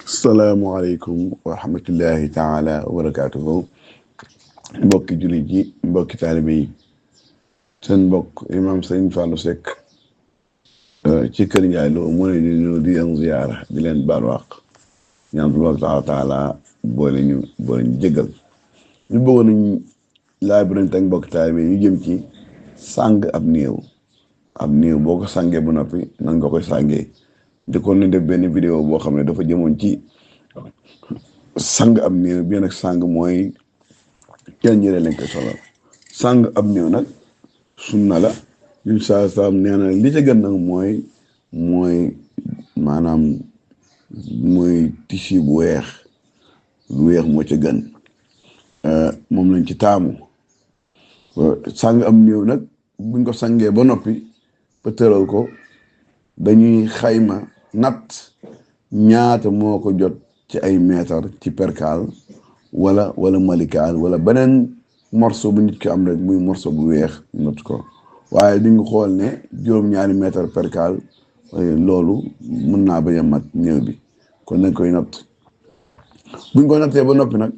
salaamaaleykum wa rahmatullahi taala wa barakaatuhu mbokki jullit yi mbokki taalibe yi seen mbokk imam Sëriñ Fallou Seck ci kër Ndiaye Lo mu ne ñu di leen ziyaara di leen baalu àq ñaan Allah taala boole ñu jéggal ñu bëggoon nañ laaj bu nañ teg mbokki taalibe yi ñu jëm ci sàng ab néew boo ko sàngee ba noppi nan nga koy sàngee njëkkoon nañ def benn vidéo boo xam ne dafa jëmoon ci sang ab néew bi nag sang mooy kenn ñëre lañ koy solal sang ab néew nag sunna la ñun saa nee na li ca gën nag mooy maanaam mooy tissu bu weex moo ca gën moom lañ ci taamu sang ab néew nag buñ ko sangee ba noppi ba tëral ko dañuy xayma natt ñaata moo ko jot ci ay meetar ci perkaal wala malikaal wala beneen morceau bu nit ki am rek muy morceau bu weex natt ko waaye di nga xool ne juróom-ñaari meetar perkaal loolu mën naa bañ a mat néew bi kon nañ koy natt buñ ko nattee ba noppi nag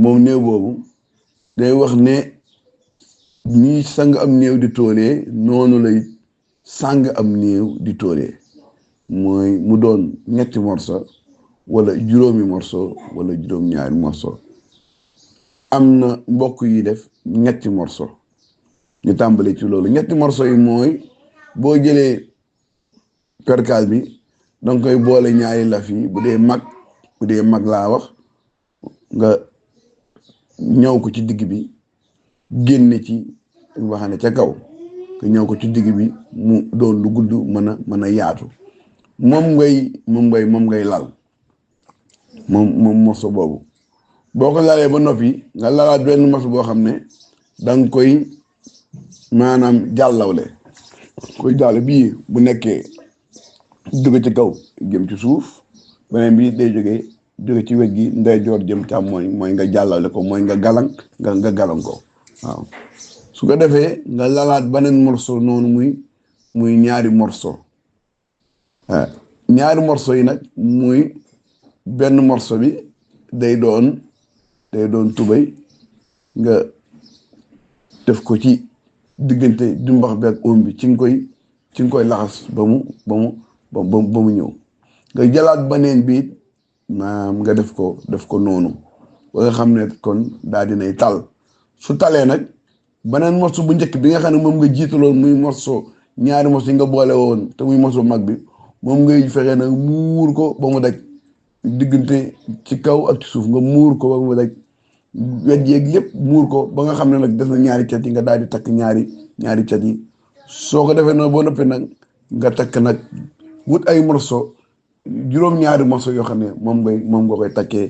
moom néew boobu day wax ne ñi sang am néew di toolee noonu lay sang am néew di toolee mooy mu doon ñetti morceau wala juróomi morceau wala juróom-ñaari morceau am na mbokk yi def ñetti morceau ñu tàmbale ci loolu ñetti morceau yi mooy boo jëlee perkaal bi danga koy boole ñaari laf yi bu dee mag laa wax nga ñëw ko ci digg bi génne ci waxane ca kaw nga ñëw ko ci digg bi mu doon lu gudd mën a yaatu moom ngay lal moom morceau boobu boo ko lalee ba noppi nga lalaat benn morceau boo xam ne danga koy maanaam jàllawle bii bu nekkee jóge ci kaw jëm ci suuf beneen bi day jóge ci wet gi ndeyjoor jëm càmmooñ mooy nga jàllawle ko mooy nga galan ko waaw su ko defee nga lalaat beneen morceau noonu muy ñaari morceau yi nag muy benn morceau bi day doon tubay nga def ko ci diggante jumbax bi ak oom bi ci nga koy laxas ba mu ñëw nga jëlaat beneen bi maam nga def ko noonu ba nga xam ne kon daal dinay tal su talee nag beneen morceau bu njëkk bi nga xam ne moom nga jiitaloon muy ñaari morceau yi nga boole woon te muy morceau mag bi moom ngay fexe nag muur ko ba mu daj diggante ci kaw ak ci suuf nga muur ko ba mu daj wet yeeg lépp muur ko ba nga xam ne nag def na ñaari cat yi nga daal di takk ñaari cat yi soo ko defee noonu boo noppi nag nga takk nag wut ay morceau juróom-ñaari morceau yoo xam ne moom nga koy takkee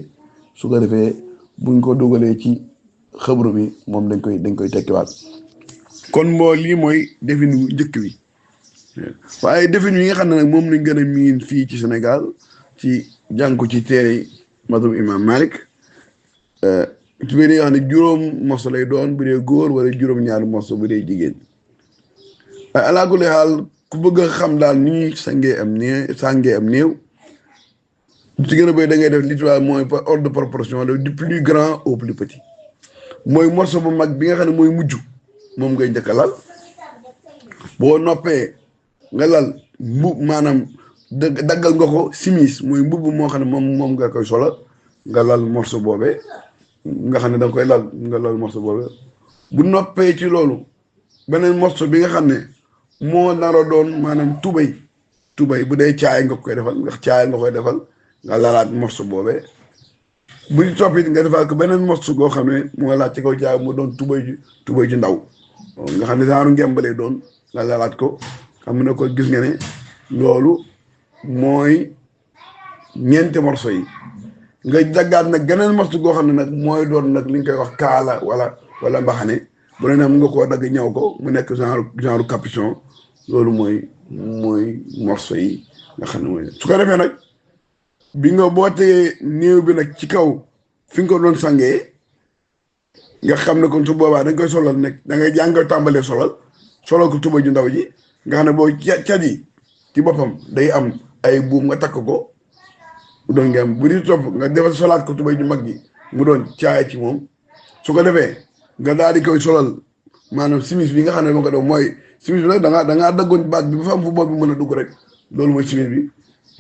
su ko defee buñ ko dugalee ci xëbru bi moom dañ koy tekkiwaat kon lii mooy defin wu njëkk bi waaye defin yi nga xam ne nag moom lañ gën a miin fii ci Sénégal ci jàng ko ci téere madhab imam Malik ci biir yoo xam ne juróom morceau lay doon bu dee góor wala juróom-ñaari morceau bu dee jigéen waaye alaa kulli xaal ku bëgg a xam daal ni ñuy sàngee am néew ci gën a bëri da ngay def li tubaab mooy par ordre de proportion du plus grand au plus petit mooy morceau bu mag bi nga xam ne mooy mujj moom ngay njëkk a lal boo noppee nga lal maanaam daggal nga ko simis mooy mbubb moo xam ne moom nga koy solal nga lal morceau boobee nga xam ne da nga koy lal morceau boobee bu noppee ci loolu beneen morceau bi nga xam ne moo nara doon maanaam tubay bu dee caay nga koy defal ndax caay nga koy defal nga lalaat morceau boobee bu toppit nga defal ko beneen morceau goo xam ne moo laat ci kaw caay mu doon tubay ju ndaw nga xam ne genre ngembalee doon nga lalaat ko xam ne ko gis nga ne loolu mooy ñeenti morceau yi nga daggaat nag geneen morceau goo xam ne nag mooy doon nag li nga koy wax kaala wala mbaxane bu ne nag nga koo dagg ñëw ko mu nekk genre capuchon loolu mooy morceau yi nga xam ne mooy su ko defee nag bi nga bootee néew bi nag ci kaw fi nga ko doon sangee nga xam ne kon su boobaa da nga koy solal nag da ngay jàng tàmbalee solal ko tuba ju ndaw ji nga xam ne boo cat yi ci boppam day am ay buum nga takk ko doon ngem bu di topp nga defal solaat ko tubéy ju mag ji mu doon caaya ci moom su ko defee nga daal di koy solal maanaam simis bi nga xam ne moo ko def mooy simis bi nag da ngaa daggoon baat bi ba fa am fu bopp bi mën a dugg rek loolu mooy simis bi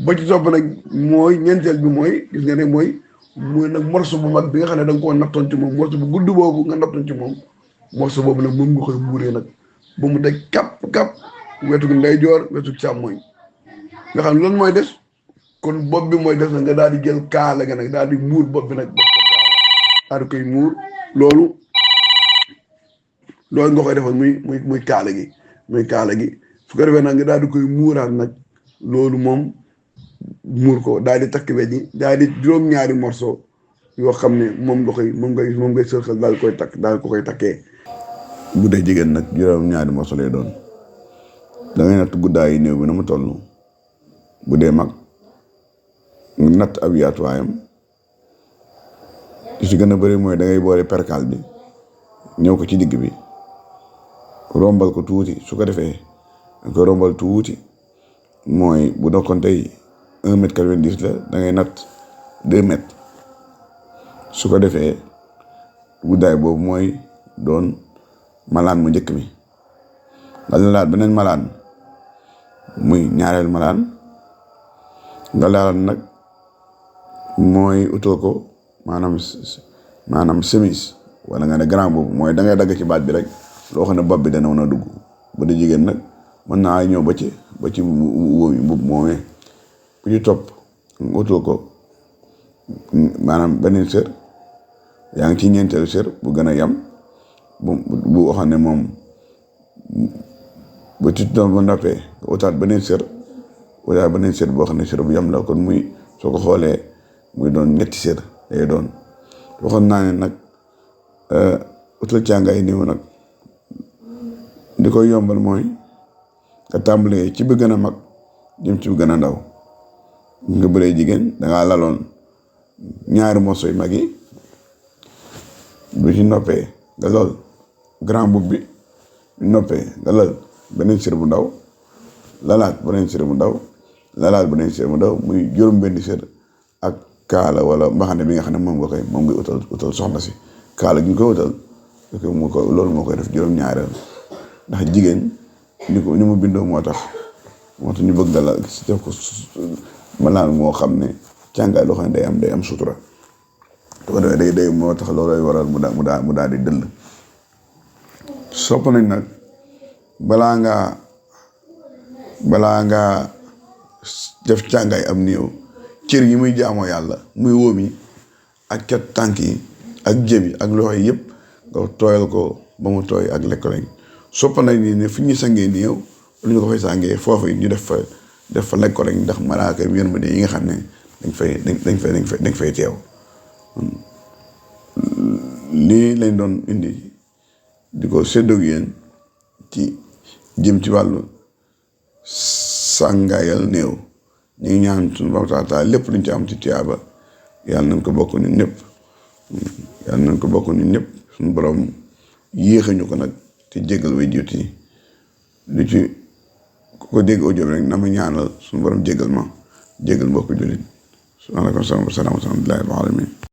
ba ci topp nag mooy ñeenteel bi mooy gis nga ne mooy nag morso bu mag bi nga xam ne da nga koo nattoon ci moom morso bu gudd boobu nga nattoon ci moom morso boobu nag moom nga koy muuree nag ba mu daj kap wetu ndeyjoor wetu càmmooñ nga xam ne loolu mooy des kon bopp bi mooy des nag nga daal di jël kaala ga nag daal di muur bopp bi nag def ko kaala daal di koy muur loolu nga koy defal muy kaala gi su ko defee nag nga daal di koy muuraat nag loolu moom muur ko daal di takk weñ yi daal di juróom-ñaari morceau yoo xam ne moom ngay sërxal daal koy takk daal ko koy takkee. bu dee jigéen nag juróom-ñaari morceau lay doon da ngay natt guddaayu néew bi na mu toll bu dee mag natt ab yaatuwaayam li ci gën a bëri mooy da ngay boole perkaal bi ñëw ko ci digg bi rombal ko tuuti su ko defee da koy rombal tuuti mooy bu dokkoon tey 1m90 la da ngay natt 2 mètres su ko defee guddaay boobu mooy doon malaan mu njëkk mi nga laalaat beneen malaan muy ñaareel malaan nga laalaat nag mooy utal ko maanaam chemise wala nga ne grand boobu mooy da ngay dagg ci baat bi rek loo xam ne bopp bi dana mën a dugg bu dee jigéen nag mën naa ñëw ba ci mbubb moomee bu ci topp nga utal ko maanaam beneen sër yaa ngi ci ñeenteelu sër bu gën a yam bu waxoon ne moom ba ci doon ba noppee nga utaat beneen sër boo xam ne sër bu yam la kon muy soo ko xoolee muy doon ñetti sër day doon waxoon naa ne nag utal càngaay néew nag di koy yombal mooy nga tàmbalee ci bi gën a mag jëm ci bi gën a ndaw nga bëree jigéen dangaa laloon ñaari morceau yu mag yi bu ci noppee nga lal grand boub bi noppee nga lal beneen sër bu ndaw lalaat beneen sër bu ndaw lalaat beneen sër bu ndaw muy juróom benn sër ak kaala wala mbaxane bi nga xam ne moom nga utal soxna si kaala gi nga koy utal loolu moo koy def juróom-ñaareel ndax jigéen ni mu bindoo moo tax ñu bëgg dala def ko malaan moo xam ne càngaay loo xam ne day am sutura to day moo tax loolooy waral mu daal di dëll sopp nañ nag balaa ngaa def càngaay am néew cër yi muy jaamoo yàlla muy wóom yi ak cat tànk yi ak jëb yi ak loxo yi yëpp nga tooyal ko ba mu tooy ak lekk lañ sopp nañ ni ne fi ñuy sangee néew lu ñu ko fay sàngee foofu ñu def fa lekk ko rek ndax malaaka yërmande yi nga xam ne dañ fay teew lii lañ doon indi di ko séddoog yéen ci jëm ci wàllu sàngaayal néew ñu ngi ñaan suñu Boroom taala lépp luñ ci am ci tiyaaba yàlla nañ ko bokk ñun ñëpp suñu borom yéexañu ko nag te jégal way jiwt yi lu ci ku ko dégg audio bi rek na ma ñaanal suñu borom jégal mbokk jullit subhaanaka wa salaam wa rahmatullaahi wa barakaatuh.